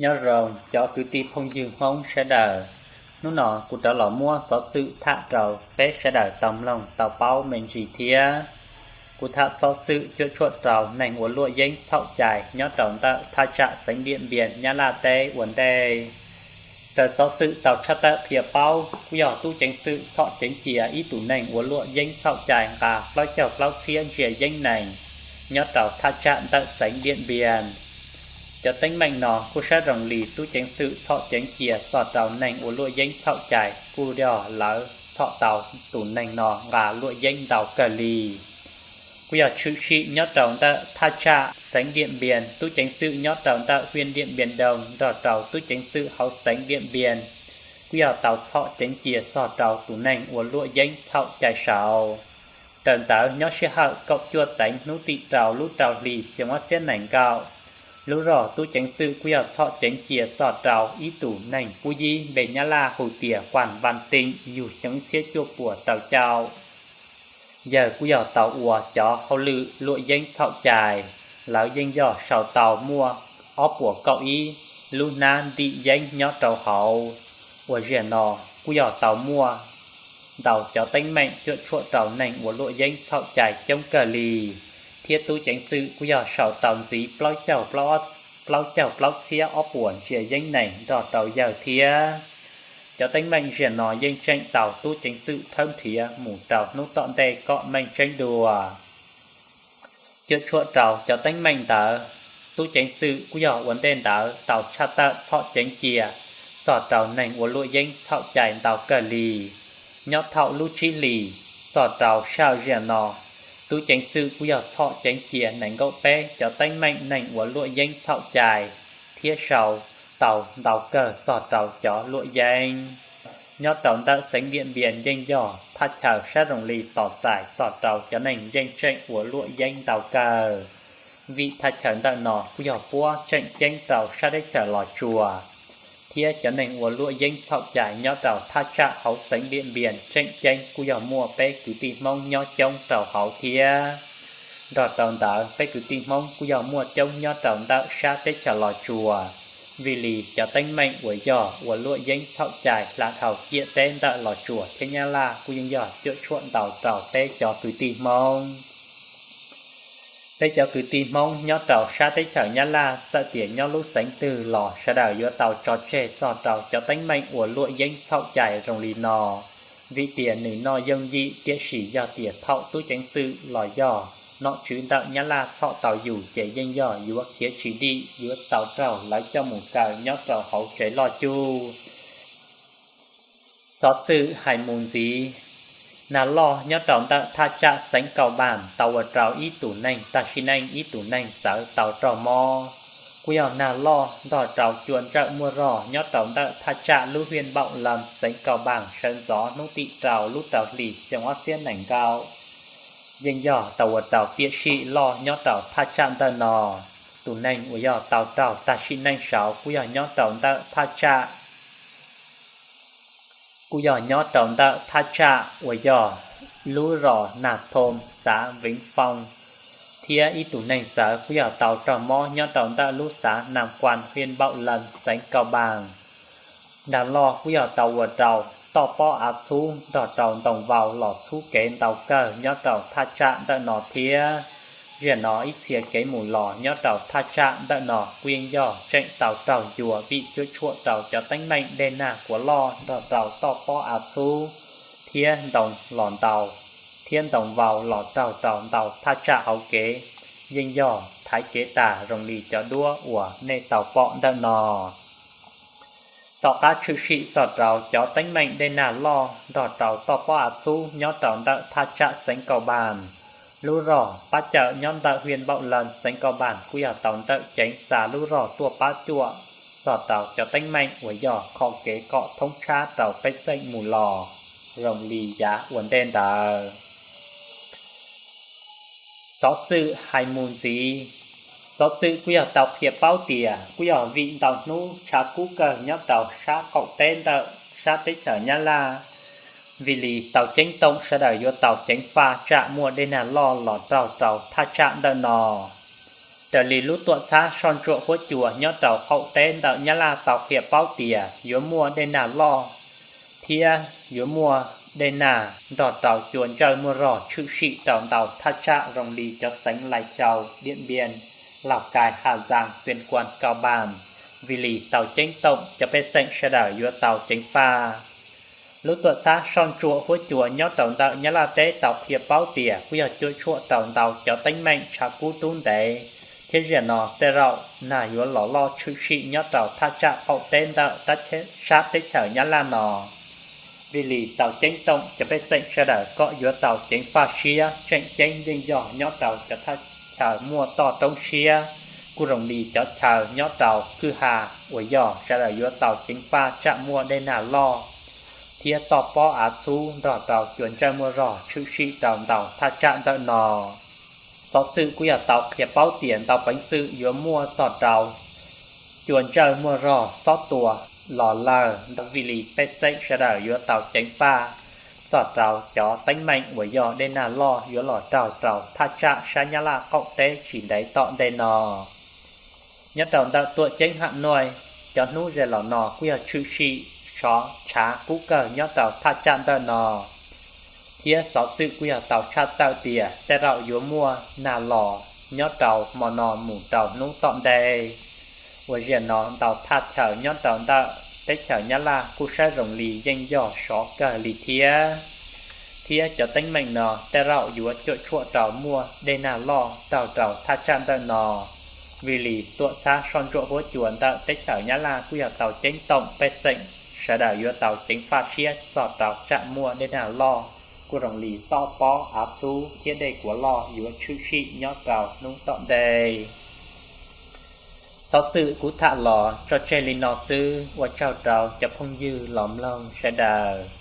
Nyob zoo cov kwv tij phooj ywg Hmoob sawv daws, hnub no kuv rov los muab xov xwm tham rau peb sawv daws tau mloog tau paub me ntsis thiab. Kuv tham xov xwm cuam tshuam rau neeg ua luam yeeb txhaum cai nyob rau ntawm thaj tsam xeev Diam Npias Nyab Laj teb ua ntej. Raws xov xwm tau tshaj tawm qhia paub, kuj yog tub ceev xwm txhom ceev cia ib tug neeg ua luam yeeb txhaum cai nqa plaub caug plaub txhiab ntsiav yeeb nees nyob rau thaj tsam ntawm xeev Diam Npias. Cov teeb meem no kuj sab zoo li tub ceev xwm txhom ceev cia txog rau neeg ua luam yeeb txhaum cai kuj yog lawv txhom tau tus neeg no nqa luam yeeb ntau kawg li. Kuj yog tshwm sim nyob rau ntawm thaj tsam xeev Diam Npias, tub ceev xwm nyob rau ntawm hiaj Diam Npias Doo nrog rau tub ceev xwm hauv xeev Diam Npias kuj yog tau txhom ceev cia txog rau tus neeg ua luam yeeb txhaum cai saud. Raws ntawd nyob sij hawm kaum cuaj teev hnub tim rau lub rau hlis xyoo ob txhiab nees nkaum, lub zog tub ceev xwm kuj yog txhom ceev cia txog rau ib tug neeg pub yib npe Nyab Laj hu tias Kuam Vaj Teem yug xyoo ib txhiab cuaj puas rau caum. Yawg kuj yog tau ua cov hauj lwm luam yeeb txhaum cai, lawv yeej yog sau tau muaj ob puas kaum ib lub hnab ntim yeeb nyob rau hauv. Uas ziag no kuj yog tau muaj ntau cov teeb meem cuam tshuam rau neeg ua luam yeeb txhaum cai coob kawg li, thiab tub ceev xwm kuj yog sau tau ntxiv plaub caug plaub txhiab ob puas ntsiav yeeb nees nrog rau yawg thiab. Cov teeb meem ziag no yeej tseem tau tub ceev xwm thawb nrhiav mus rau hnub tom ntej kom meej tseeb dua. Cuam tshuam rau cov teeb meem ntawd, tub ceev xwm kuj yog ua ntej ntawd tau tshaj tawm txhom ceev cia txog rau neeg ua luam yeeb txhaum cai ntau kawg li. Nyob thaum lub tsib hlis txog rau sij hawm ziag no, tub ceev xwm kuj yog txhom ceev cia nees nkaum peb cov teeb meem neeg ua luam yeeb txhaum cai thiab sau tau ntau kawg txog rau cov luam yeeb. Nyob rau ntawm xeev Diam Npias yeej yog thaj chaw sab zoo li tos txais txog rau cov neeg yeej tseem ua luam yeeb ntau kawg, vim thaj chaw ntawm no kuj yog puab tseem ceeb rau sab teb chaws Los Tsuas, thiab cov neeg ua luam yeeb txhaum cai nyob rau thaj tsam hauv xeev Diam Npias tseem ceeb kuj yog muaj peb kwv tij Hmoob nyob coob rau hauv thiab. Nrog rau ntawd peb kwv tij Hmoob kuj yog muaj coob nyob rau ntawm sab teb chaws Los Tsuas, vim li cov teeb meem uas yog ua luam yeeb txhaum cai hla dhau ciam teb ntawm Los Tsuas thiab Nyab Laj kuj yeej yog cuam tshuam ntau rau peb cov kwv tij Hmoob. Peb cov kwv tij Hmoob nyob rau sab teb chaws Nyab Laj txawm tias nyob lub xeev twg los sawv daws yuav tau tso tseg txog rau cov teeb meem uas luam yeeb txhaum cai zoo li no, vim tias nws noj yooj yim, tiam sis yog tias thaum tub ceev xwm los yog nom tswv ntawm Nyab Laj txhom tau yus ces yeej yog yuav khiav tsis dim, yuav tau raug lawv coj mus kaw nyob rau hauv tsev loj cuj. Xov xwm hais mus ntxiv, nag loj nyob rau ntawm thaj tsam xeev Kaus Npas tau ua rau ib tug neeg tag sim neej, ib tug neeg txawv tau raug mob. Kuj yog nag loj nrog rau cua ntsawm muaj zog nyob rau ntawm thaj tsam lub hiaj Npaum Las xeev Kaus Npas sawv ntxov hnub tim rau lub rau hlis xyoo ob txhiab nees nkaum. Yeej yog tau ua rau piam sij loj nyob rau thaj tsam ntawm no. Tus neeg uas yog tau raug tag sim neej saud kuj yog nyob rau ntawm thaj tsam kuj yog nyob rau ntawm thaj tsam uas yog lub zos Nas Thoo, xav Veev Foo, thiab ib tug neeg txawv kuj yog tau raug mob nyob rau ntawm lub xav Nas Kuas, hiaj Npaum Las, xeev Kaus Npas. Nag loj kuj yog tau ua rau toj pob av txhub nrog rau ntoo vau los txhub kev ntau kawg nyob rau thaj tsam ntawm no thiab. Ziag no ib txhia kev mus los nyob rau thaj tsam ntawm no kuj yeej yog tseem tau raug ncua vim cuam tshuam rau cov teeb meem dej nag kuav loj nrog rau toj pob av txhub thiab ntoo los ntau, thiab ntoo vau los raug rau ntau thaj tsam hauv kev, yeej yog thaiv kev tas zoo li cov duab uas nej tau pom ntawm no. Tom qab tshwm sim txog rau cov teeb meem dej nag loj nrog rau toj pob av txhub nyob rau ntawm thaj tsam xeev Kaus Npas, lub zos Pab Cawm nyob ntawm hiaj Npaum Las xeev Kaus Npas kuj yog tau ntawm ceev xa lub zog tuaj pab cuam txog rau cov teeb meem uas yog kho kev kom thoob tshab rau pej xeem mus los zoo li yav ua ntej ntawd. Xov xwm hais mus ntxiv, xov xwm kuj yog tau qhia paub tias kuj yog vim ntau hnub tshav kub kawg nyob rau sab qaum teb ntawm sab teb chaws Nyab Laj, vim li tau ceeb toom sawv daws yuav tau ceev faj tsam muaj dej nag loj los raug rau thaj tsam ntawm no. Raws li lub tuam txhab soj ntsuam huab cua nyob rau qaum teb ntawm Nyab Laj tau qhia paub tias yuav muaj dej nag loj thiab yuav muaj dej nag nrog rau cua ntsawj muaj rog tshwm sim rau ntau thaj tsam zoo li cov xeev Lai Châu, Điện Biên, Lào Cai, Hà Giang, Tuyên Quang, Cao Bằng, vim li tau ceeb toom cov pej xeem sawv daws yuav tau ceev faj. Lub tuam txhab soj ntsuam huab cua nyob rau ntawm Nyab Laj teb tau qhia paub tias kuj yog cuam tshuam rau ntau cov teeb meem tshav kub tub ntev, thiab zaum no tej zaum nag yuav los loj tshwm sim nyob rau thaj tsam qaum teb ntawm sab teb chaws Nyab Laj no. Vim li tau ceeb toom cov pej xeem sawv daws kom yuav tau ceev faj siab, tseem ceeb yeej yog nyob rau cov thaj chaw muaj toj roob siab, kuj zoo li cov chaw nyob rau kwj ha uas yog sawv daws yuav tau ceev faj tsam muaj dej nag loj thiab toj pob av txhub nrog rau cua ntsawj muaj rog tshwm sim rau ntau thaj tsam ntawm no. Xov xwm kuj yog tau qhia paub tias ntau peev xwm yuav muaj txog rau cua ntsawj muaj rog xob tua los lawm ntau, vim li pej xeem sawv daws yuav tau ceev faj txog rau cov teeb meem uas yog dej nag loj yuav los raug rau thaj tsam sab Nyab Laj qaum teb tsis ntev tom ntej no. Nyob rau ntawm tuam ceeb Hà Nội, cov hnub ze los no kuj yog tshwm sim sov tshav kub kawg nyob rau thaj tsam ntawm no, thiab xov xwm kuj yog tau tshaj tawm tias tej zaum yuav muaj nag los nyob rau hmo no mus rau hnub tom ntej. Uas zaum no ntau thaj chaw nyob rau ntawm teb chaws Nyab Laj kuj saib zoo li yeej yog sov kawg li thiab, thiab cov teeb meem no tej zaum yuav cuam tshuam rau muaj dej nag loj raug rau thaj tsam ntawm no. Vim li tuam txhab soj ntsuam huab cua ntawm teb chaws Nyab Laj kuj yog tau ceeb toom pej xeem sawv daws yuav tau ceev faj siab txog rau tsam muaj dej nag loj, kuj zoo li toj pob av txhub thiab dej kuav loj yuav tshwm sim nyob rau hnub tom ntej. Xov xwm kuv tham los tso tseg li no xwb, ua tsaug rau cov phooj ywg los mloog sawv daws.